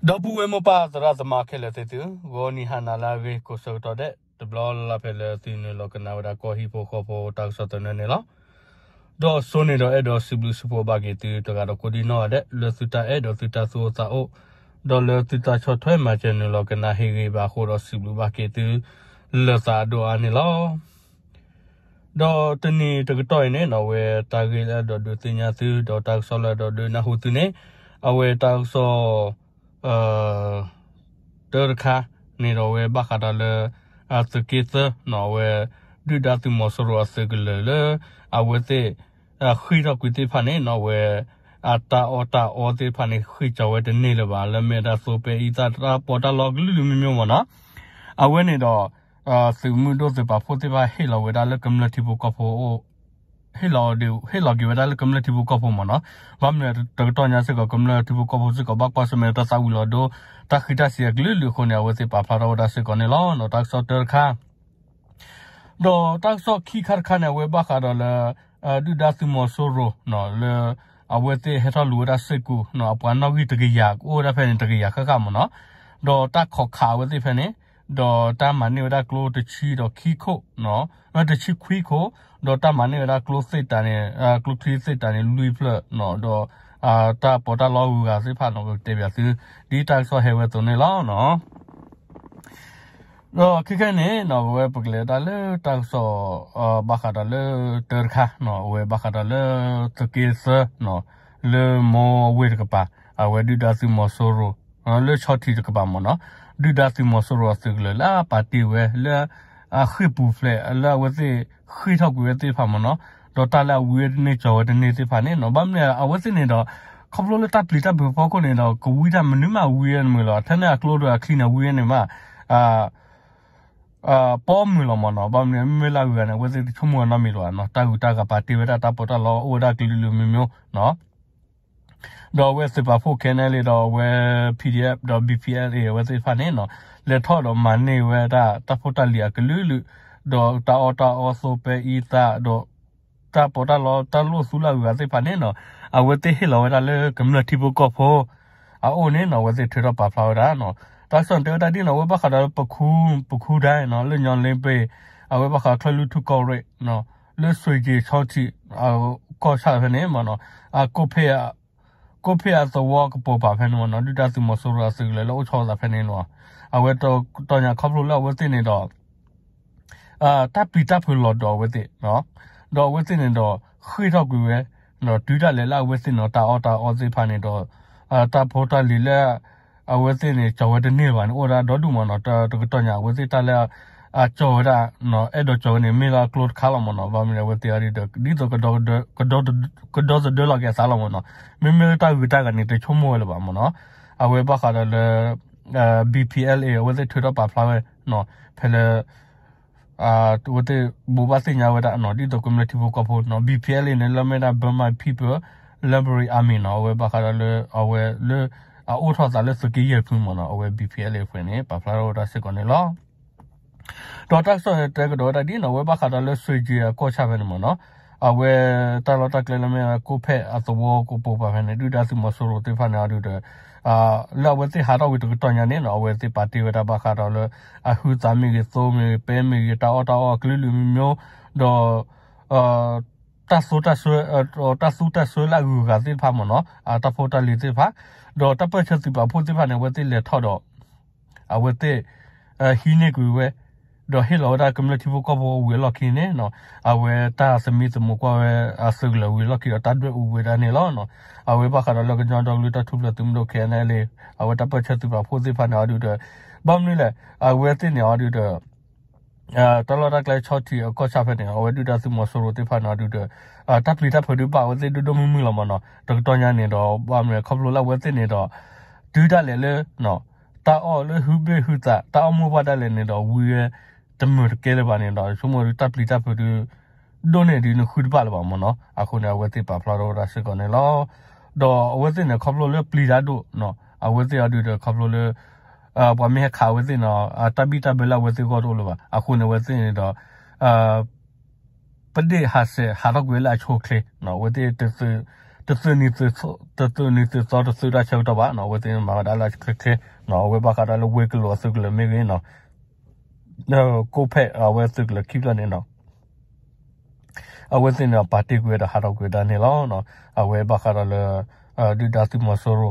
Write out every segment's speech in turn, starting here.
ဒီပုၢ်ဝဲၢ်မိၢ်ပၢ်သရၣ်သမါခဲလၢာ်သ့ၣ်သု, ဂီၤနံၤဟါနၤလၢအဂ့ၤ ကိးဆၢကတီၢ်ဒဲး တဘျီလၢ်လၢ်ဖဲလၢသုနုာ်လီၤကနၣ်ဝဲဒၣ်ကီၢ်ဟံၣ်ဖိဃီဖိတၢ်ကစီၣ်သနၢၣ်န့ၣ်လီၤ. ဒီးစိန့ၣ်ဒီးအဲၣ်ဒိးစံးဘျုးစံးဖှိၣ်ဘၣ်က့ၤသုတဂၤဒီးကိးဒံနီၢ်ဂၤဒဲး လၢသုတၢ်အဲၣ်ဒီးသုတၢ်သူၣ်အိၣ်သးအိၣ်, ဒီးလၢသုတၢ်ဆီၣ်ထွဲမၤစၢၤနုာ်လီၤကနၣ်ဟ့ၣ်ဂ့ၤဘၣ်အဃိဒီးစံးဘျုးဘၣ်က့ၤသု လၢသးအဒိၣ်အါန့ၣ်လီၤ. ဒီးတနံၤတကတီၢ်အံၤန့ၣ်နီၣ် အဝဲတၢ်ဂ့ၢ်လၢအဲၣ်ဒိးဒုးသ့ၣ်ညါသု ဒီးတၢ်ကစီၣ်လၢအဲၣ်ဒိးဒုးနၢ်ဟူသုန့ၣ် အဝဲတၢ်ကစီၣ် တၢတခါန့ၣ်ဒီးအဝဲဘၣ်ဃးဒီးလၢ သုးက့သၢနီၣ် အဝဲ ဒုၣ်ဒါသုးမီၤစိရိၤအသုးကလၢၤလၢ အဝဲသ့ၣ် ဃ့ၢ်ထီၣ်ကွံာ်သ့ၣ်တဖၣ်န့ၣ်နီၣ် အဝဲ အတၢ်အီၣ်တၢ်အီသ့ၣ်တဖၣ်န့ၣ် ဃ့ၢ်ကၠီၤဝဲတန့ၢ်လၢၤဘၣ် လၢမ့ၢ်ဒၣ်သိပၢအံသၣ်တၢ်ပီးတၢ်လီကလုာ်ကလုာ်မံၤမံၤမ့ၢ်နီၣ် အဝဲန့ၣ်ဒီး သုးမုၢ်ဒိၣ်သုးပာ်ဖှိၣ်သ့ၣ်တဖၣ်ဟ့ၣ်လီၤဝဲဒၣ်လၢကမျၢၢ်ထံဖိကီၢ်ဖိ ဟ့ၣ်လီၤက့ၤဝဲဒၣ်လၢကမျၢၢ်ထံဖိကီၢ်ဖိမ့ၢ်နီၣ်, ဘၣ်မနုၤတကတီၢ်ညါစ့ၢ်ကီး ကမျၢၢ်ထံဖိကီၢ်ဖိစ့ၢ်ကီးဘၣ်ကွၢ်ဆၢၣ်မဲာ်တၢ်သးဝံၤလီၤဒိ တၢ်ဃံးတၢ်စံးအကလုာ်ကလုာ်အဃိန့ၣ် အဝဲသ့ၣ်ပာ်ဖျါထီၣ်ဝဲဒၣ်စ့ၢ်ကီးန့ၣ်လီၤ. တၢ်ကစီၣ်တၢတခါ ဒီးတၢ်ကစီၣ်ခံခါတခါန့ၣ် အဝဲဘၣ်ဃးဒီးလၢ ဒုၣ်ဒါသုးမီၤစိရိၤ လၢ အဝဲသ့ၣ်ဟဲထီၣ်လူၤဝဲဒၣ်စ့ၢ်ကီး အပှၤနီၣ်ဂံၢ်တကယၤ ကအိၣ်ဝဲဒၣ်ဖဲန့ၣ် တကယၤဃၣ်ဃၣ်မ့ၢ်နီၣ်, ဒီးတၢ်ခိးခးအဝဲသ့ၣ်ဖဲန့ၣ် ဒီးတၢ်မၤန့ၢ်ဝဲဒၣ်ကျိတဆံဒီးခံခိၣ် တဆံခွံခိၣ်, ဒီးတၢ်မၤန့ၢ်ဝဲဒၣ်ကျိသ့ၣ်တၢ်န့ၣ် ကျိချံသ့ၣ်တၢ်န့ၣ် လွံၢ်ဖျၢၣ် ဒီး တၢ်ပီးတၢ်လီဂုၤဂၤသ့ၣ်တဖၣ်န့ၣ် ကတဲဘၣ်သု ဒ်တၢ်ကစီၣ်ဟဲဝဲအသိးန့ၣ်လီၤ. ဒီးခဲခဲန့ၣ် အဝဲပကလဲၤတၢ်လၢတၢ်ကစီၣ် ဘၣ်ဃးဒီးလၢတၢတခါ အဝဲဘၣ်ဃးဒီးလၢ သုးက့သၢ လၢမိၢ်ဝ့ၢ်တကပၤ အဝဲဒုၣ်ဒါသုးမီၤစိရိၤ လၢဆီထံးတကပၤမ့ၢ်နီၣ်, ဒုၣ်ဒါသုးမီၤစိရိၤအသုးကလၢၤလၢအပာ်တ့ၢ်ဝဲလၢ အဃ့ၢ်ပူၤဖျဲးလၢအဝဲသ့ၣ်ဃ့ၢ်ထီၣ်ကွံာ်ဝဲသ့ၣ်တဖၣ်မ့ၢ်နီၣ်, ဒီးတၢ်လၢအဝံဝဲတန့ၢ်ကၠီၤဝဲတန့ၢ်သ့ၣ်တဖၣ်န့ၣ်နီၣ်, ဘၣ်မနုၤအဝဲသ့ၣ်န့ၣ်ဒီး ခီဖျိလၢတၢ်ပျံၤတၢ်ဖုးအဖီခိၣ်န့ၣ်ဒီး ကဝံတၢ်မနုၤမးဝံဝဲန့ၣ်မ့ၢ်လီၤ, ထဲန့ၣ်အကျိဒီးအချံန့ၣ်ဝံဝဲန့ၣ်မး ပီမုၢ်လီၤမ့ၢ်နီၣ်, ဘၣ်မနုၤမ့ၢ်လၢအဂုၤအဂၤန့ၣ် အဝဲသ့ၣ်တဆိကမိၣ်အနီတမံၤလၢၤဘၣ်နီၣ်, တၢ်ဂုၤတၢ်ဂၤပာ်တ့ၢ်ဝဲဒၣ်တၢ်ပီးတၢ်လီအိၣ်ဝဲဒၣ်ကလုာ်ကလုာ်မံၤမံၤနီၣ်, ဒီးအဝဲသုးပာ်ဖှိၣ် ခဲနလံ ဒီးအဝဲ PDF ဒီး BPLA အဝဲသ့ၣ်တဖၣ်န့ၣ်နီၣ် လဲၤထီၣ်ဒီးမၤန့ၢ်ဝဲဒၣ်တၢ်ဖိတၢ်လံၤအကလုာ်ကလုာ်, ဒီးတၢ်အီၣ်တၢ်အီသိပၢအံသၣ် ဒီး တၢ်ပီးတၢ်လီတၢ်လိၣ်သူလၢအဂုၤအဂၤသ့ၣ်တဖၣ်န့ၣ်နီၣ်, အဝဲသ့ၣ်ဟ့ၣ်လီၤဝဲဒၣ်လၢကမျၢၢ်ထံဖိကီၢ်ဖိ အအိၣ်န့ၣ်နီၣ်, အဝဲသ့ၣ်ထုးထီၣ်ပာ်ဖျါဝဲဒၣ်နီၣ်, တၢ်ကစီၣ်တဲဝဲဒၣ်ဒ်နီၣ်, အဝဲဘၣ်ဃးဒီးလၢပခူ ပခူဒၢ်နီၣ်, လၢညီလ့ပ့ၤ, အဝဲဘၣ်ဃးချၢၣ်လွံၢ်ထူၣ်ကီၢ်ရ့ၣ် လၢစွ့ၤက့ၤဆီထံး ကီၢ်ဆၣ်ဖဲန့ၣ်မ့ၢ်နီၣ်, အ ကိးဖ့ၣ်အသဝီကပိာ်ပာ်ဖဲန့ၣ်မ့ၢ်နီၣ်, ဒုၣ်ဒါသုးမီၤစိရိၤအသုးကလၢၤလၢအိၣ်ဆီဝဲသးဖဲန့ၣ်နီၣ်, အဝဲတကတီၢ်ညါခီဖျိလၢအဝဲသ့ၣ်န့ၣ်ဒီး တၢ်ပျံၤတၢ်ဖုးလီၤဒီးအဝဲသ့ၣ်, ဒီးအဝဲသ့ၣ်န့ၣ်ဒီး ဃ့ၢ်ထီၣ်ကွံာ်ဝဲ, ဒီးတုၤဒၣ်လဲာ်လၢအဝဲသ့ၣ်န့ၣ်ဒီး တၢ်အီၣ်တၢ်အီသ့ၣ်တဖၣ်န့ၣ်ဒီး တၢ်ဖိတၢ်လံၤလၢ အဝဲသ့ၣ်န့ၣ် ကၠီၤဝဲတန့ၢ်ဘၣ်န့ၣ် အိၣ်ဝဲဒၣ်ဒီဒူၣ်မ့ၢ်နီၢ်, တကတီၢ်ညါ အဝဲသ့ၣ်တၢ်လၢ အကၠီၤဝဲဒၣ် အဲၣ်ဒိးကၠီၤဝဲန့ၣ် မ့ၢ်လၢအကျိတခါလီၤမ့ၢ်နီၢ်, ဘၣ်မနုၤအဝဲသ့ၣ်အီၤဒ်ဒီး ဒ်သိး ကဒီသဒၢလီၤက့ၤအသးလီၤမ့ၢ်နီၢ်, မ့မ့ၢ်လၢတၢ်ဂုၤတၢ်ဂၤန့ၣ် တဆိကမိၣ်ဝဲလၢၤဘၣ်မ့ၢ်နီၢ်, အဝဲဘၣ်ဃးဒီးလၢ BPLA အဝဲသ့ၣ်ထုးထီၣ်ပာ်ဖျါဝဲ ဖဲလၢ အဝဲသ့ၣ်ဘိးဘၣ်သ့ၣ်ညါဝဲဒၣ်နီၢ်, ဒ်သိးကမျၢၢ်ထံဖိကီၢ်ဖိနီၢ်, BPLA န့ၣ် လၢမ့ၢ်ဒၣ် Burma People Liberation Army နီၢ်, အဝဲဘၣ်ဃးဒီးလၢ အဝဲလၢ အအိၣ်ထီၣ်သးလၢသုးက့ယဲၢ်ဖုမ့ၢ်နီၢ်, အဝဲ BPLA ဖဲန့ၣ် ပာ်ဖျါထီၣ်ဝဲဒၣ်စ့ၢ်ကီးန့ၣ်လီၤ. ဒီးတၢ်ကစီၣ်တဲကဒီးဝဲဒၣ်ဒ်နီၢ်, အဝဲဘၣ်ဃးဒီးလၢစွ့ၤက့ၤအကီၢ်ဆၣ်ဖဲန့ၣ်မ့ၢ်နီၢ်, အဝဲတၢ်လီၢ်တၢ်ကျဲလၢမ့ၢ်ကိးဖဲၣ်အသဝီကပိာ်ပာ်ဖဲန့ၣ် ဒုၣ်ဒါသုးမီၤစိရိၤသ့ၣ်တဖၣ်န့ၣ်အီၤဒုးဒီး လၢအဝဲသ့ၣ်ဟးထီၣ်ဝံၤတကတီၢ်ညါန့ၣ်နီၢ်, အဝဲသ့ၣ်ပာ်တ့ၢ်ဝဲဒၣ်ဘၣ်ဃးဒီးလၢ အဟုသးမ့ၢ်ဂ့ၤ သိမ့ၢ်ဂ့ၤ ပဲမ့ၢ်ဂ့ၤ တၢ်အီၣ်တၢ်အီအကလုာ်ကလုာ်မံၤမံၤ, ဒီး တၢ်သူတၢ်စွဲ တၢ်သူတၢ်စွဲလၢအဂုၤအဂၤသ့ၣ်တဖၣ်မ့ၢ်နီၢ်, တၢ်ဖိတၢ်လံၤသ့ၣ်တဖၣ်, ဒီးတၢ်ပၢၢ်ဆၢသုးပာ်ဖှိၣ်သ့ၣ်တဖၣ်န့ၣ် အဝဲသ့ၣ်လဲၤထီၣ်ဒီး အဝဲသ့ၣ် ဟံးန့ၢ်ကွံာ်ဝဲ ဒီးဟ့ၣ်လီၤဝဲဒၣ်ကမျၢၢ်ထံဖိကီၢ်ဖိဝံၤအလီၢ်ခံန့ၣ်နီၢ်, အဝဲတၢ်သမံသမိးကွၢ်ဝဲအသုးကလၢၤဝံၤအလီၢ်ခံဒီးတၢ်ဒွဲၣ်အူဝဲဒၣ်န့ၣ်လီၤ. အဝဲဘၣ်ဃးဒီးလၢကညီဒီကလုာ်တၢ်ထူၣ်ဖျဲးသုးမုၢ်ဒိၣ် ခဲအံၤန့ၣ်လံ, အဝဲတၢ်ပၢၢ်ဆၢသုးပာ်ဖှိၣ်သ့ၣ်တဖၣ်န့ၣ်အီၤဒုးဒီး ဘၣ်မနုၤလဲၣ် အဝဲသ့ၣ်န့ၣ်အီၤဒုးဒီး တၢ်လီၢ်တၢ်ကျဲဆီထံးအကီၢ်ဆၣ်ဖဲန့ၣ် အဝဲဒုၣ်ဒါသုးမီၤစိရိၤသ့ၣ်တဖၣ်န့ၣ်အီၤဒုးဒီး တၢ်ပျံၤတၢ်ဖုးဒုးဘၣ်အဝဲသ့ၣ်ဒိၣ်ဒိၣ်မုၢ်မုၢ်လီၤမ့ၢ်နီၢ်, တကတီၢ်ညါန့ၣ်ဒီး ဘၣ်မနုၤလဲၣ် ခီဖျိလၢအဝဲသ့ၣ်န့ၣ်ဒီး တုၤဒၣ်လဲာ်လၢ တၢ်အီၣ်လၢဟုဘ့ၣ်ဟုသး တၢ်အီၣ်မိၢ်ပှၢ်ဒၣ်လဲာ်န့ၣ်ဒီး ဝံဝဲတမုာ်တကဲလၢၤဘၣ်န့ၣ်ဒီး ဆိကမိၣ်ဒုးတၢ်ပျံၤတၢ်ဖုးဒုး ဒိၣ်န့ၢ်ဒုးနဃုတဘၣ်လၢၤဘၣ်မ့ၢ်နီၢ်, အဃိန့ၣ် အဝဲသ့ၣ်ပာ်ဖျါထီၣ်ဝဲဒၣ်စ့ၢ်ကီးန့ၣ်လီၤ. ဒီးအဝဲသ့ၣ်န့ၣ် ခီဖျိလၢပျံၤတၢ်ဒိၣ် အဝဲသ့ၣ်အီၤဒုးဒီးခီဖျိလၢ ပှၤမ့ၢ်ဟဲခးအဝဲသ့ၣ်န့ၣ် တၢ်ဘံၣ်တၢ်ဘၢလၢအဝဲသ့ၣ်ဂီၢ်တအိၣ်လၢၤဘၣ်. အဃိန့ၣ် အဝဲသ့ၣ်န့ၣ်ဒီး ပဒ့ၣ်ဟးဆှဲးဟးထီၣ်ကွံာ်ဝဲလၢအဆိအချ့, အဝဲသ့ၣ်တသုး တသုးနံၤသုးသီ တသုးတၢ်ဆၢကတီၢ်ဘၣ်နီၤ, အဝဲသ့ၣ်မၤဝဲဒၣ်လၢခဲခဲနီၤ, အဝဲဘၣ်ဃးဒီးလၢဝ့ၢ်ကလိၤအသုးကလၢၤမ့ၢ်ဂ့ၤနီၤ, ကိးဖဲအဝဲသုးကလၢၤခံဖျၢၣ်န့ၣ်နီၤ အဝဲသ့ၣ်န့ၣ်ပာ်တ့ၢ်ကွံာ်ဝဲဒီးဟးထီၣ်ကွံာ်ဝဲဒၣ်န့ၣ်လီၤ. အဝဲဘၣ်ဃးဒီးလၢ ဒုၣ်ဒါသုးမီၤစိရိၤ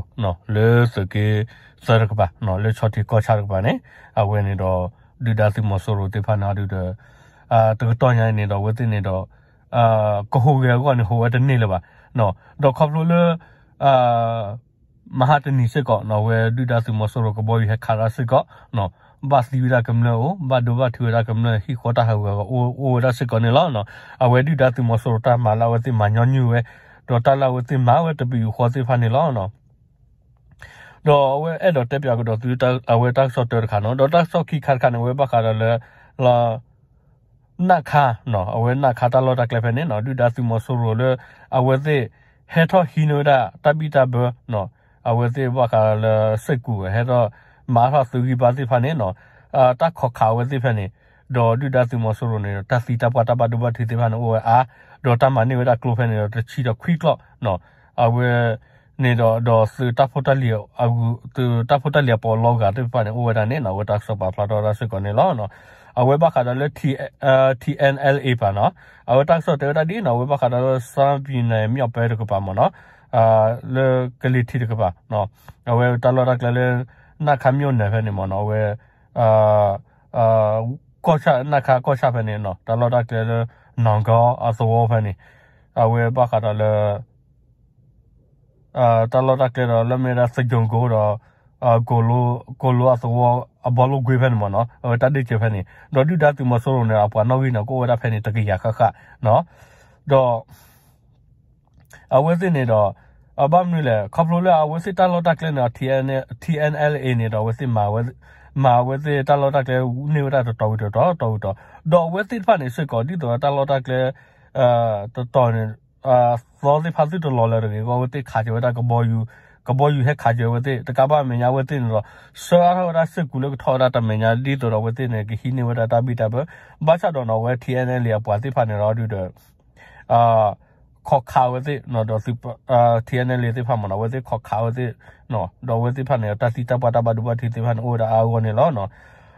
လၢသုးက့သၢတကပၤ လၢဆီထံးကီၢ်ဆၣ်တကပၤန့ၣ် အဝဲန့ၣ်ဒီး ဒုၣ်ဒါသုးမီၤစိရိၤသ့ၣ်တဖၣ်န့ၣ်အဒုးဒီး တကတီၢ်ညါအံၤန့ၣ်ဒီး အဝဲသ့ၣ်န့ၣ်ဒီး ကဟူးဂဲၤအဂီၢ်န့ၣ် ဟူးဝဲတန့ၢ်လၢၤဘၣ်. ဒီးခီဖျိလၢ မဟါတနံၤစ့ၢ်ကီးနီၤ အဝဲဒုၣ်ဒါသုးမီၤစိရိၤကဘီယူၤဟဲခးတၢ်စ့ၢ်ကီး ဘၣ်သံဝဲဒၣ်ကမျၢၢ်အိၣ် ဘၣ်ဒိဘၣ်ထံးဝဲဒၣ်ကမျၢၢ်ဟံၣ်ဃီတၢ်ဟးဂူာ်ဟးဂီၤအိၣ်ဝဲဒၣ်စ့ၢ်ကီးန့ၣ်လီၤ. အဝဲဒုၣ်ဒါသုးမီၤစိရိၤတၢ်မၤလၢအဝဲသ့ၣ်မၤညီနုၢ်ဝဲ ဒီးတၢ်လၢအဝဲသ့ၣ်မၤဝဲတပယူာ်ဃီသ့ၣ်တဖၣ်န့ၣ်လီၤ. ဒီးအဝဲအဲၣ်ဒိးတဲပၠးကဒီးသု အဝဲတၢ်ကစီၣ်တၢတခါနီၤ, ဒီးတၢ်ကစီၣ်ခံခါတခါန့ၣ် အဝဲဘၣ်ဃးဒီးလၢ လၢ နၢ်ခါနီၤ, အဝဲနၢ်ခါတၢ်လီၢ်တၢ်ကျဲဖဲန့ၣ်နီၤ ဒုၣ်ဒါသုးမီၤစိရိၤလၢ အဝဲသ့ၣ် ဟဲထီၣ်ဟံးန့ၢ်ဝဲဒၣ်တၢ်ဘံၣ်တၢ်ဘၢနီၤ, အဝဲသ့ၣ်ဘၣ်ဃးလၢစ့ၢ်ကီး ဟဲထီၣ်မၤထီၣ်သုးဂံၢ်ဘါသ့ၣ်တဖၣ်န့ၣ်နီၤ, တၢ်ခိးခးအဝဲသ့ၣ်ဖဲန့ၣ်, ဒီးဒုၣ်ဒါသုးမီၤစိရိၤန့ၣ် တၢ်သံတၢ်ပှၢ်တၢ်ဘၣ်ဒိဘၣ်ထံးသ့ၣ်တဖၣ်န့ၣ်အိၣ်ဝဲအါ, ဒီးတၢ်မၤန့ၢ်ဝဲဒၣ်ကျိဖဲန့ၣ်ဒီးတဆံဒီးခွံကျီၢ်နီၤ, အဝဲ န့ၣ်ဒီး ဒီးသုးတၢ်ဖိတၢ်လံၤအဂုၤ သုးတၢ်ဖိတၢ်လံၤအပီးလီဂာ်သ့ၣ်တဖၣ်န့ၣ် အိၣ်ဝဲဒၣ်န့ၣ်နီၤ အဝဲတၢ်ကစီၣ်ပာ်ဖျါထီၣ်ဝဲဒၣ်စ့ၢ်ကီးန့ၣ်လီၤ. အဝဲဘၣ်ဃးဒီးလၢ ထံၣ်အဲၣ်လ်အ့ၣ် ပၣ်နီၤ, အဝဲတၢ်ကစီၣ်တဲဝဲဒၣ်ဒ်နီၤ အဝဲဘၣ်ဃးဒီးလၢ ရှမ်းပြည်နယ် မြောက်ပိုင်း တကပၤမ့ၢ်နီၤ, လၢကလံၤထံးတကပၤ, အဝဲတၢ်လီၢ်တၢ်ကျဲလၢ နၢ်ခါ မြို့နယ် ဖဲန့ၣ်မ့ၢ်နီၤ, အဝဲ ကီၢ်ဆၣ် နၢ်ခါကီၢ်ဆၣ်ဖဲန့ၣ်နီၤ တၢ်လီၢ်တၢ်ကျဲလၢ နောင်ဂေါ အသဝီဖဲန့ၣ်, အဝဲဘၣ်ဃးဒီးလၢ တၢ်လီၢ်တၢ်ကျဲဒီးလၢမ့ၢ်ဝဲဒၣ် သယုံကိဒီး ကိၤလိအသဝီ အဘီလိကွ့ဖဲန့ၣ်မ့ၢ်နီၤ, အဝဲတၢ်ဒ့ၣ်စၢၤဖဲန့ၣ် ဒီးဒုၣ်ဒါသုးမီၤစိရိၤန့ၣ် အပှၤနီၣ်ဂံၢ်န့ၣ် ကအိၣ်ဝဲဒၣ်ဖဲန့ၣ် တကယၤဃၣ်ဃၣ်နီၤ, ဒီး အဝဲသ့ၣ်န့ၣ်ဒီး အဘၣ်မနုၤလဲၣ် ခီဖျိလၢအဝဲသ့ၣ်တၢ်လီၢ်တၢ်ကျဲန့ၣ်ဒီး ထံၣ်အဲၣ်လ်အ့ၣ် န့ၣ်ဒီး အဝဲသ့ၣ်မၤ မၤအဝဲသ့ၣ်တၢ်လီၢ်တၢ်ကျဲန့ၢ်ဝဲဒၣ်တတီၤဝံၤတတီၤ တတီၤဝံၤတတီၤ, ဒီးအဝဲသ့ၣ်တဖၣ်န့ၣ်စ့ၢ်ကီး ဒ်သိးဒီးတၢ်လီၢ်တၢ်ကျဲ တတီၤန့ၣ် သီသ့ၣ်တဖၣ်သုတလီၤလၢၤတဂ့ၤအဂီၢ် အဝဲသ့ၣ်ခးစၢၤဝဲဒၣ်ကဘီယူၤ, ကဘီယူၤဟဲခးစၢၤဝဲသ့ၣ် တကးဘၣ်မဲာ်ညါအဝဲသ့ၣ်န့ၣ်ဒီး ဆှၢအါထီၣ်ဝဲဒၣ်စ့ၢ်ကီးလၢကထီၣ်ဝဲဒၣ်တမဲာ်ညါ ဒ်သိးဒီးအဝဲသ့ၣ်န့ၣ် ကဟံးန့ၢ်ဝဲဒၣ်တၢ်ဘံၣ်တၢ်ဘၢ, ဘၣ်ဆၣ်ဒီးနီၤ အဝဲ ထံၣ်အဲၣ်လ်အ့ၣ် အပှၤသ့ၣ်တဖၣ်န့ၣ်ဒီးဒုးဒီး ခိးခးဝဲသ့ၣ်နီၤ ဒီး ထံၣ်အဲၣ်လ်အ့ၣ် သ့ၣ်တဖၣ်မ့ၢ်နီၤ အဝဲသ့ၣ်ခိးခးဝဲသ့ၣ်, ဒီးအဝဲသ့ၣ်တဖၣ်န့ၣ် တၢ်သံတၢ်ပှၢ်တၢ်ဘၣ်ဒိဘၣ်ထံးသ့ၣ်တဖၣ်န့ၣ် အိၣ်ဝဲဒၣ်အါအါဂီၢ်ဂီၢ်န့ၣ်လီၤ.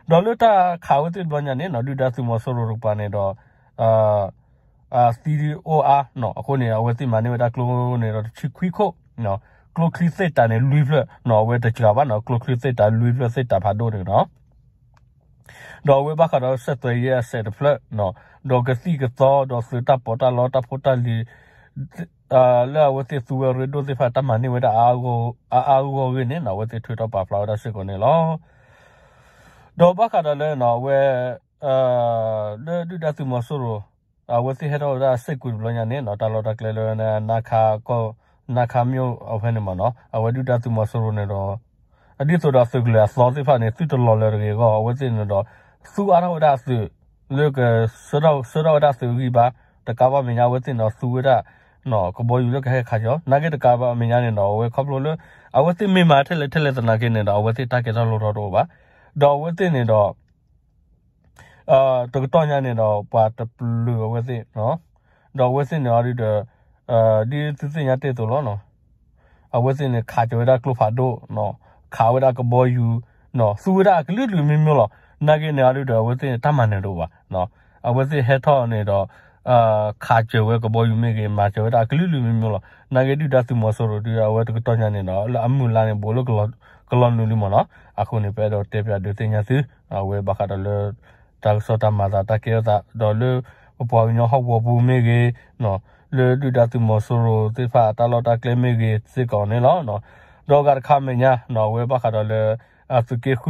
ဒီးလၢတၢ်ခးဝဲသ့ၣ်တဘျီညါန့ၣ်နီၤ ဒုၣ်ဒါသုးမီၤစိရိၤတကပၤန့ၣ်ဒီး သံအိၣ်အါနီၤ အဃိန့ၣ် အဝဲသ့ၣ်မၤန့ၢ်ဝဲဒၣ်ကျိန့ၣ်ဒီးတဆံခွံခိၣ်, ကျိချံသ့ၣ်တၢ်န့ၣ်လွံၢ်ဖျၢၣ်နီၤ အဝဲတစှၤဘၣ်နီၤ ကျိချံသ့ၣ်တၢ်လွံၢ်ဖျၢၣ်သ့ၣ်တၢ်ဖးဒိၣ်န့ၣ်နီၤ ဒီးအဝဲဘၣ်ဃးဒီး ဆက်သွယ်ရေး အစဲးတဖျၢၣ်နီၤ ဒီးကသံၣ်ကသီ ဒီးသုးတၢ်ပီးတၢ်လီတၢ်ဖိတၢ်လံၤ လၢအဝဲသ့ၣ်သူဝဲရ့ဒိၣ်သ့ၣ်တဖၣ် တၢ်မၤန့ၢ်ဝဲဒၣ်အါအါဂီၢ်ဂီၢ်ဂ့ၤန့ၣ်နီၤ အဝဲသ့ၣ်ထုးထီၣ်ပာ်ဖျါဝဲဒၣ်စ့ၢ်ကီးန့ၣ်လီၤ. ဒီးဘၣ်ဃးဒီးလၢနီၤ အဝဲ လၢဒုၣ်ဒါသုးမီၤစိရိၤ အဝဲသ့ၣ်ဟဲထီၣ်ဝဲဒၣ်စ့ၢ်ကီးတဘျီညါန့ၣ်နီၤ တၢ်လီၢ်တၢ်ကျဲလၢ နါခါကီၢ် နါခါ မြို့ အဖဲန့ၣ်မ့ၢ်နီၤ အဝဲဒုၣ်ဒါသုးမီၤစိရိၤန့ၣ်ဒီး ဒ်သိးဒီးသုးကလၢၤအသီသ့ၣ်တဖၣ်န့ၣ် သုတလီၤလၢၤတဂ့ၤအဂီၢ် အဝဲသ့ၣ်န့ၣ်ဒီး သူအါထီၣ်ဝဲဒၣ်အသုး လၢက ဆှၢထီၣ်ဝဲဒၣ်သုးဂံၢ်ဘါ တကးဘၣ်မဲာ်ညါအဝဲသ့ၣ်န့ၣ်ဒီး သူဝဲဒၣ် ကဘီယူၤလၢကဟဲခးကီၤ နာ်က့တကးဘၣ်မဲာ်ညါန့ၣ်ဒီး အဝဲခီဖျိလၢ အဝဲသ့ၣ်မ့ၢ်မၤထဲလဲၣ်ထဲလဲၣ်သနာ်က့န့ၣ်ဒီး အဝဲသ့ၣ်တၢ်ကဲထီၣ်လိၣ်ထီၣ်တအိၣ်ဘၣ်. ဒီးအဝဲသ့ၣ်န့ၣ်ဒီး တကတီၢ်ညါန့ၣ်ဒီး ပှၤတပျုာ်အဝဲသ့ၣ် ဒီးအဝဲသ့ၣ်န့ၣ်အီၤဒုးဒီး ဒ်သုသ့ၣ်ညါတ့ၢ်အသိးလီၤနီၤ အဝဲသ့ၣ်န့ၣ် ခးစၢၤဝဲဒၣ်ကျိဖးဒိၣ်, ခးဝဲဒၣ်ကဘီယူၤ, သူဝဲဒၣ်အကလုာ်ကလုာ်မံၤမံၤလီၤ. နာ်က့န့ၣ်အီၤဒုးဒီး အဝဲသ့ၣ်န့ၣ် တၢ်မၤနၢၤတအိၣ်ဘၣ်. အဝဲသ့ၣ်ဟဲထီၣ်န့ၣ်ဒီး ခးစၢၤဝဲကဘီယူၤမ့ၢ်ဂ့ၤ မၤစၢၤဝဲဒၣ်အကလုာ်ကလုာ်မံၤမံၤလီၤ. နာ်က့ဒုၣ်ဒါသုးမီၤစိရိၤဒုး အဝဲတကတီၢ်ညါန့ၣ်ဒီး လၢအမုၢ်လါန့ၣ် ဘူးလၢကလီၤနုာ်လံမ့ၢ်နီၤ. အဃိန့ၣ် ပအဲၣ်ဒိးတဲပၠးဒုးသ့ၣ်ညါသု အဝဲဘၣ်ဃးဒီးလၢ တၢ်ကစီၣ်တၢ်မၤသးတၢ်ကဲထီၣ်သး ဒီးလၢ ပပှၤကညီဟီၣ်ကဝီၤပူၤမ့ၢ်ဂ့ၤ, လၢဒုၣ်ဒါသုးမီၤစိရိၤသ့ၣ်တဖၣ်အတၢ်လီၢ်တၢ်ကျဲမ့ၢ်ဂ့ၤစ့ၢ်ကီးန့ၣ်လီၤ. ဒီးအဂၤတခါမဲာ်ညါ အဝဲဘၣ်ဃးဒီးလၢ သုးက့ဃု,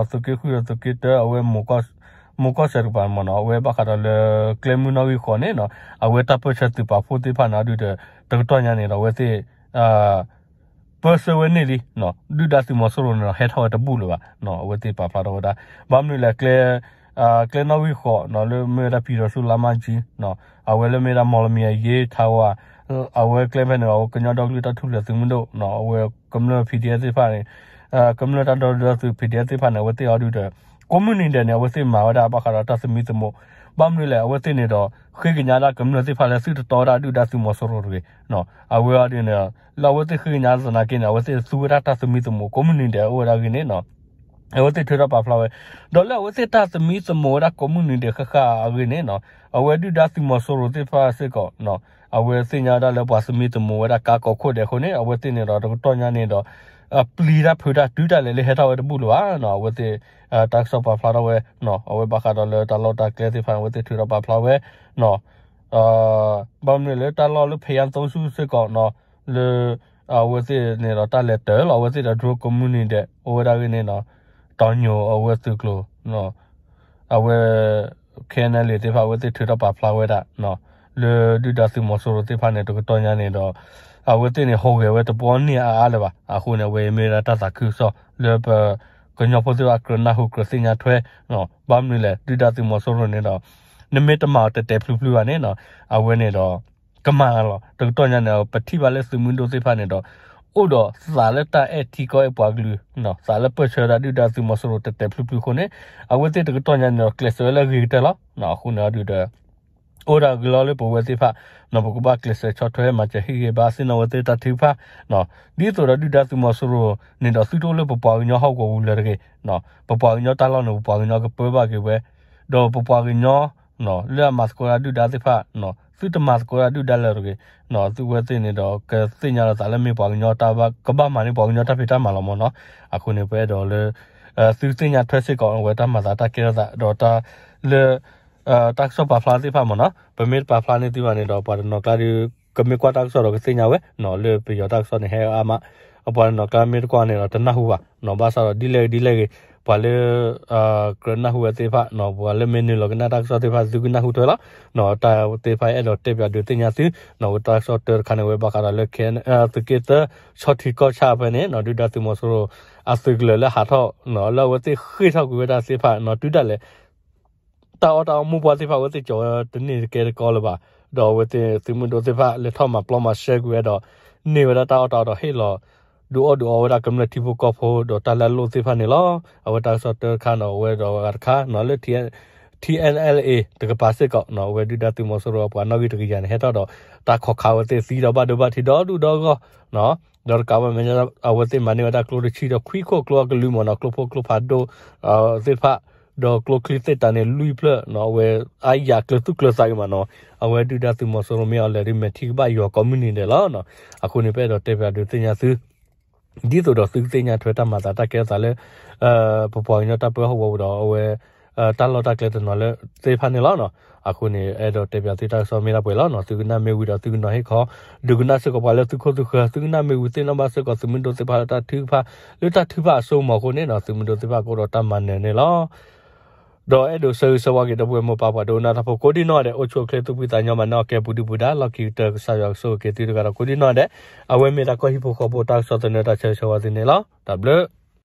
သုးက့ဃုဒီးသုးက့တၢ အဝဲ မူၤကီၢ်စဲၣ်တကပၤမ့ၢ်နီၤ အဝဲဘၣ်ဃးဒီးလၢ ကျဲမုၢ်နီၣ်ဂံၢ်ဃိးန့ၣ်နီၤ အဝဲတၢ်ပၢၢ်ဆၢသုးပာ်ဖှိၣ်သ့ၣ်တဖၣ်န့ၣ် အဒုးဒီး တကတီၢ်ညါန့ၣ်ဒီး အဝဲသ့ၣ် ပၢဆှၢဝဲန့ၢ်လံ, ဒုၣ်ဒါသုးမီၤစိရိၤန့ၣ်ဒီး ဟဲထီၣ်ဝဲတဘူၣ်လၢၤဘၣ်, အဝဲသ့ၣ်ပာ်ဖျါထီၣ်ဝဲဒၣ်, ဘၣ်မနုၤလဲၣ် ကျဲ ကျဲနီၣ်ဂံၢ်ဃိး လၢမ့ၢ်ဝဲဒၣ် ပြည်ထောင်စုလမ်းမကြီး အဝဲလၢမ့ၢ်ဝဲဒၣ် မော်လမြိုင် ရဲ ထဝါ အဝဲကျဲဖဲန့ၣ် ကညီဒီကလုာ်တၢ်ထူၣ်ဖျဲးသုးမုၢ်ဒိၣ် အဝဲကမျၢၢ် ပီၣ်ဒီအ့ၣ် သ့ၣ်တဖၣ်န့ၣ် ကမျၢၢ်တၢ်ဒီသဒၢသုး ပီၣ်ဒီအ့ၣ် သ့ၣ်တဖၣ်န့ၣ် အဝဲသ့ၣ်အီၤဒုးဒီး ကိးမုၢ်နံၤဒဲးန့ၣ် အဝဲသ့ၣ်မၤဝဲဒၣ်ဘၣ်ဃးဒီးတၢ်သမံသမိး ဘၣ်မနုၤလဲၣ် အဝဲသ့ၣ်န့ၣ်ဒီး ဃ့ကညးဒၣ်ကမျၢၢ်သ့ၣ်တဖၣ်လၢသုတတီဝဲဒၣ်ဒုၣ်ဒါသုးမီၤစိရိၤတဂ့ၤ. အဝဲအံၤန့ၣ် လၢအဝဲသ့ၣ်ဃ့ကညးသနာ်က့န့ၣ် အဝဲသ့ၣ်သူဝဲဒၣ်တၢ်သမံသမိး ကိးမုၢ်နံၤဒဲးအိၣ်ဝဲဒၣ်အဂ့ၢ်န့ၣ် အဝဲသ့ၣ်ထုးထီၣ်ပာ်ဖျါဝဲ, ဒီးလၢအဝဲသ့ၣ်တၢ်သမံသမိးဝဲဒၣ်ကိးမုၢ်နံၤဒဲးဃၣ်ဃၣ်အဂ့ၢ်န့ၣ် အဝဲဒုၣ်ဒါသုးမီၤစိရိၤသ့ၣ်တဖၣ်စ့ၢ်ကီး အဝဲသ့ၣ်ညါဝဲဒၣ်လၢပှၤသမံသမိးဝဲဒၣ်ကါကိးခိၣ်ဒဲးအဃိန့ၣ် အဝဲသ့ၣ်န့ၣ်ဒီးတကတီၢ်ညါန့ၣ်ဒီး ပျံၤတၢ်ဖုးတၢ်တုၤတၢ်လဲာ်လၢဟဲထီၣ်ဝဲတဘူၣ်လၢၤဘၣ်. အဝဲသ့ၣ် တၢ်ကစီၣ်ပာ်ဖျါထီၣ်ဝဲ အဝဲဘၣ်ဃးဒီးလၢတၢ်လီၢ်တၢ်ကျဲသ့ၣ်တဖၣ်န့ၣ် အဝဲသ့ၣ်ထုးထီၣ်ပာ်ဖျါဝဲ ဘၣ်မနုၤလၢတၢ်လီၢ်လၢဖဲယါသိဆူၣ်စ့ၢ်ကီး လၢ အဝဲသ့ၣ်န့ၣ်ဒီးတၢ်လဲၤတၢၤလီၤ အဝဲသ့ၣ်ဒီး drone ကိးမုၢ်နံၤဒဲးအိၣ်ဝဲဒၣ်အဂ့ၢ်န့ၣ် တီညိၤအဝဲသုးကျိၤ အဝဲ ခဲနလံသ့ၣ်တဖၣ် အဝဲသ့ၣ်ထုးထီၣ်ပာ်ဖျါဝဲဒၣ် လၢဒုၣ်ဒါသုးမီၤစိရိၤသ့ၣ်တဖၣ်န့ၣ် တကတီၢ်ညါန့ၣ်ဒီး အဝဲသ့ၣ်န့ၣ် ဟူးဂဲၤဝဲတဘျီန့ၢ်အါအါလၢၤဘၣ်. အဃိန့ၣ် အဝဲမ့ၢ်ဝဲဒၣ်တၢ်သးခုကစီၣ်လၢပကညီဖိသ့ၣ်တဖၣ်ကြၢးနၢ်ဟူကြၢးသ့ၣ်ညါထွဲ ဘၣ်မနုၤလဲၣ် ဒုၣ်ဒါသုးမီၤစိရိၤန့ၣ်ဒီး နမ့ၢ်တမၤအီၤတဲာ်တဲာ်ဖျုးဖျုးဘၣ်န့ၣ် အဝဲန့ၣ်ဒီး ကမၤလီၤ. တကတီၢ်ညါန့ၣ် ပထံၣ်ဘၣ်လၢသုးမုၢ်ဒိၣ်သ့ၣ်တဖၣ်န့ၣ်ဒီး အိၣ်ဒီးသးလၢတၢ်အဲၣ်ထံကီၢ်အဲၣ်ပှၤကလုာ် သးလၢပၢၢ်ဆၢဝဲဒၣ်ဒုၣ်ဒါသုးမီၤစိရိၤတဲာ်တဲာ်ဖျုးဖျုးအဃိန့ၣ် အဝဲသ့ၣ်တကတီၢ်ညါန့ၣ်ဒီး ကျဲးစၢးဝဲလၢအဂ့ၤကတၢၢ်လီၤ. အဃိန့ၣ်ဒုးဒီး အိၣ်ဒၣ်ဂ့ၤလီၤလၢပဝဲသ့ၣ်တဖၣ် ပကဘၣ်ကျဲးစၢးဆီၣ်ထွဲမၤစၢၤဟ့ၣ်ဂ့ၤဘၣ်သ့ၣ်နီၣ်ဝဲသ့ၣ်တၢ်ထုကဖၣ် ဒ်သိးဒီးဒုၣ်ဒါသုးမီၤစိရိၤန့ၣ်ဒီး သုတအိၣ်လၢပပှၤကညီဟီၣ်ကဝီၤပူၤလၢၤတဂ့ၤ. ပပှၤကညီတၢ်လီၢ်န့ၣ် ပပှၤကညီကပၢဘၣ်က့ၤဝဲ ဒီးပပှၤကညီ လၢအမၤသကိးတၢ်ဒုၣ်ဒါသ့ၣ်တဖၣ် သုတမၤသကိးတၢ်ဒုၣ်ဒါလၢၤတဂ့ၤ. သုဝဲသ့ၣ်န့ၣ်ဒီး ကသ့ၣ်ညါလီၤသးလၢမ့ၢ်ပှၤကညီတၢ်ဘၣ် ကဘၣ်မၤန့ၢ်ပှၤကညီတၢ်ဖံးတၢ်မၤလီၤမ့ၢ်နီၤ. အဃိန့ၣ် ပအဲၣ်ဒိးလၢ သုသ့ၣ်ညါထွဲစ့ၢ်ကီးဝဲတၢ်မၤသးတၢ်ကဲထီၣ်သး ဒီးတၢ်လၢ တၢ်ကစီၣ်ပာ်ဖျါသ့ၣ်တဖၣ်မ့ၢ်နီၤ. ပမ့ၢ်တပာ်ဖျါန့ၢ်သုဘၣ်န့ၣ်ဒီး ပှၤတနီၤကျါဒီး ကမ့ၢ်ကွၢ်တၢ်ကစီၣ်ဒီးကသ့ၣ်ညါဝဲ လၢပယီၤတၢ်ကစီၣ်န့ၣ်ဟဲအါမး ပှၤတနီၤကျါမ့ၢ်တကွၢ်န့ၣ်ဒီးတနၢ်ဟူဘၣ် ဘၣ်ဆၣ်ဒီးဒ်လဲၣ်ဂ့ၤဒ်လဲၣ်ဂ့ၤ ပှၤလၢ ကြၢးနၢ်ဟူဝဲသ့ၣ်တဖၣ် ပှၤလၢမ့ၢ်နုာ်လီၤကနၣ်တၢ်ကစီၣ်သ့ၣ်တဖၣ် သုကနၢ်ဟူထွဲလီၤ. တၢ်သ့ၣ်တဖၣ်အဲၣ်ဒိးတဲပၠးဒုးသ့ၣ်ညါသု ဝဲတၢ်ကစီၣ်တၢတခါန့ၣ် ဝဲဘၣ်ဃးဒီးလၢ သုးက့သၢ ဆီထံကီၢ်ဆၣ်ဖဲန့ၣ် ဒုၣ်ဒါသုးမီၤစိရိၤ အသုးကလၢၤလၢဟးထီၣ် လၢအဝဲသ့ၣ်ဃ့ၢ်ထီၣ်ကွံာ်ဝဲဒၣ်သ့ၣ်တဖၣ် တုၤဒၣ်လဲာ် တၢ်အီၣ်တၢ်အီမိၢ်ပှၢ်သ့ၣ်တဖၣ် အဝဲသ့ၣ်ကၠီၤဝဲတန့ၢ်တကဲတကီလၢၤဘၣ်. ဒီးအဝဲသ့ၣ်သုးမုၢ်ဒိၣ်သ့ၣ်တဖၣ်လဲၤထီၣ်မၤပျီမၤရှဲကွံာ်ဝဲဒီး န့ၢ်ဝဲဒၣ်တၢ်အီၣ်တၢ်အီဒီးဟ့ၣ်လီၤ ဒုးအီၣ်ဒုးအီဝဲဒၣ်ကမျၢၢ်ထံဖိကီၢ်ဖိဒီးတၢ်လၢအလိၣ်သ့ၣ်တဖၣ်န့ၣ်လီၤ. အဝဲတၢ်ကစီၣ်တၢတခါန့ၣ် အဝဲဒီးအဂၤတခါန့ၣ် လၢ ထံၣ်အဲၣ်အဲလ်ၣ်အ့ တကပၤစ့ၢ်ကီး အဝဲဒုၣ်ဒါသုးမီၤစိရိၤအပှၤနီၣ်ဂံၢ်တကယၤန့ၣ် ဟဲထီၣ်ဒီး တၢ်ခိးခးဝဲသ့ၣ်သံဒီးဘၣ်ဒိဘၣ်ထံးဒီဒူၣ်ဒီဂီၢ် ဒီးတကးဝဲမဲာ်ညါ အဝဲသ့ၣ်မၤန့ၢ်ဝဲဒၣ်ကျိတဆံဒီးခွံခိၣ်ကျိအကလုာ်မ့ၢ်နီၤ ကျိဖိကျိဖးဒိၣ် သ့ၣ်တဖၣ် ဒီးကျိချံသ့ၣ်တၢ်န့ၣ်လွံၢ်ဖျၢၣ် အဝဲအါယၤကျၢၤသူၣ်ကျၢၤသးဂ့ၤမးနီၤ. အဝဲဒုၣ်ဒါသုးမီၤစိရိၤမ့ၢ်အီၤလဲၤဒုး မဲာ်ထံကဘၣ်ယွၤကိးမုၢ်နံၤဒဲးလီၤ. အဃိန့ၣ် ပအဲၣ်ဒိးတဲပၠးဒုးသ့ၣ်ညါသု ဒ်သိးဒီးသုကသ့ၣ်ညါထွဲတၢ်မၤသးတၢ်ကဲထီၣ်သးလၢ ပပှၤကညီတၢ်ပၢဟီၣ်ကဝီၤပူၤဒီး အဝဲ တၢ်လီၢ်တၢ်ကျဲတနီၤလၢသ့ၣ်တဖၣ်န့ၣ်လီၤ. အဃိန့ၣ် အဲၣ်ဒိးတဲပၠးသုတၢ်ကစီၣ်မ့ၢ်ဒၣ်ပှဲၤလီၤ. သုကနၣ်မ့ၢ်ဝံၤဒီးသုကနီၤဟ့ၣ်ခီ ဒုးကနၣ်စ့ၢ်ကီးပှၤလၢသုခိၣ်သုဃၢၤ သုကနၣ်မ့ၢ်ဝံၤသ့ၣ်နီၣ်ဘၣ်စ့ၢ်ကီးသုးမုၢ်ဒိၣ်သ့ၣ်တဖၣ်လၢတၢ်ထုကဖၣ် လၢတၢ်ထုကဖၣ်အစိကမီၤအဃိန့ၣ်ဒီး သုးမုၢ်ဒိၣ်သ့ၣ်တဖၣ်ကအိၣ်ဒီးတၢ်မၤနၢၤန့ၣ်လီၤ. ဒီးအဲၣ်ဒိးဆၢဂ့ၤဆၢဝါက့ၤဒီပုၢ်ဝဲၢ်မိၢ်ပၢ်ပှၤဒိကနၣ်တၢ်ဖိကိးဒံနီၢ်ဒဲး အိၣ်ဆူၣ်အိၣ်ချ့သူၣ်ဖှံသးညီမၤနၢၤအီၣ်ကဲပူၤဒုပူၤဒါ လီၢ်ခံကတၢၢ်ကစၢ်ယွၤကဆိၣ်ဂ့ၤက့ၤသုတဂၤဒီးကိးဒံနီၢ်ဒဲး အဝဲမ့ၢ်တၢ်ကီၢ်ဟံၣ်ဖိဃီဖိတၢ်ကစီၣ်သနၢၣ်တၢ်ဆၢဂ့ၤဆၢဝါသုန့ၣ်လီၤ. တၢ်ဘျုး